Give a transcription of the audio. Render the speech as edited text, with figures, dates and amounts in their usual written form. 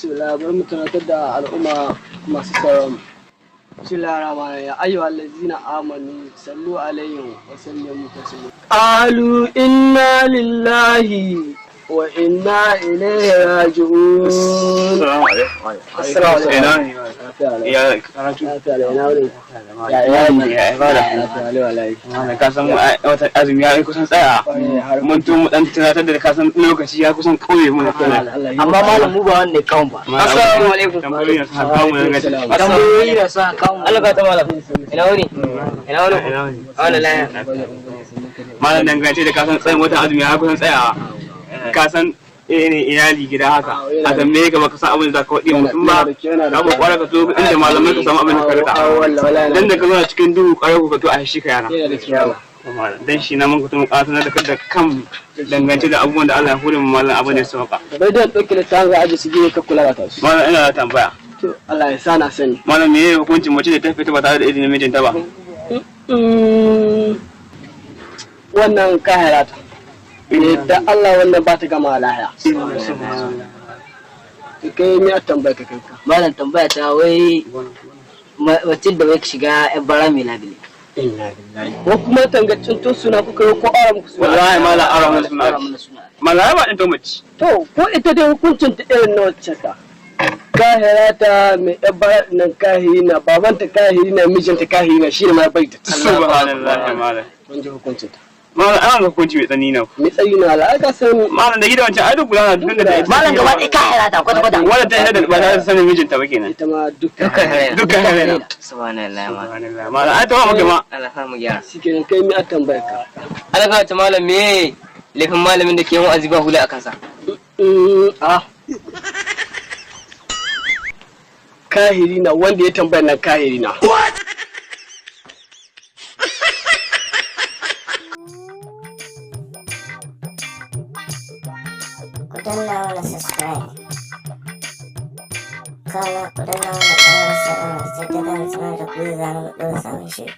Bismillah, bari mu tunatar da al'umma masu sauran mu. Bismillah rahman ya ayyuhal ladzina amanu sallu alaihi wa sallimu taslima. Qalu inna lillahi wa inna ilaihi raji'un. Assalamu alaikum. Assalamu alaikum. Ina ne? Lafiya lau. Ya karatu. Lafiya lau, ina wuni? Ya iyali? Ya ibada. Lafiya lau, wallahi. Malam, ka san watan azumi ya kusan tsaya. Mun to mu dan tunatar da ka san lokaci ya kusan kauye mu. Amma malam, mu ba wanne kawun ba. Assalamu alaikum. Tambayoyi na sa kawo mu nan gaci. Tambayoyi da sa kawun. Allah ka ta malam. Ina wuni? Ina wuni? Ina wuni? Wani laya. Malam, dangance da ka san tsayin watan azumi ya kusan tsayawa. Ka san ne iyali gida haka. A tambaye ka baka san abin da za ka faɗi mutum ba. Ka mu kwara ka zo inda malamai ka samu abin da ka rika. Dan da ka zo cikin duhu kwarar ka to a shi ka yana. Yana da kyau. Dan shi na mun kutum ƙasa da kan dangance da abubuwan da Allah ya hore mu, malam, abin da ya sauka. Bai da ɗauki littafin ga aji su gine ka kula da su. Malam, ina da tambaya. To, Allah ya sa na sani. Malam, me hukuncin mace da ta fita ba tare da izinin mijinta ba? Wannan kahira ta. Ne da Allah, wannan ba ta gama lahiya. Kai ni a tambaya ka kai ka. Malam, tambaya ta wai wacce da wai shiga yan bara mai labile. Ko kuma tangacin to suna kuka yi ko aron ku suna. Wallahi malam, ara mun suna. Ara mana suna. Malam, ai ba din to mace. To, ko ita dai hukuncin ta irin na wacce ta. Kahira ta mai yan bara nan kahiri na, babanta kahiri na, mijinta kahiri na, shi ne ma ya bai ta. Subhanallahi, malam. Kun ji hukuncin ta. Malam, ana hukunci mai tsanani na. Mai tsayi na Allah ai ka san. Malam, da gida wancan ai duk gudana tun da ita. Malam, gaba ɗaya ka haira ta kwata kwata. Wanda ta yi da ba tare da sanin mijinta ba kenan. Ita ma duk. Dukkan haira. Dukkan haira. Subhanallah, malam. Subhanallah. Malam, ai tawa maka ma. Allah sa mu gyara. Shi kenan, kai mi a tambaya ka. Allah ka ta malam, me laifin malamin da ke yin wa'azi ba hula a kansa? Ah. Kahiri na wanda ya tambaya nan, kahiri na. Ku danna mana subscribe, kana ku danna mana ƙararrawar sanarwa ta yadda za mu sanar da ku da zarar mun ɗora sabon shiri.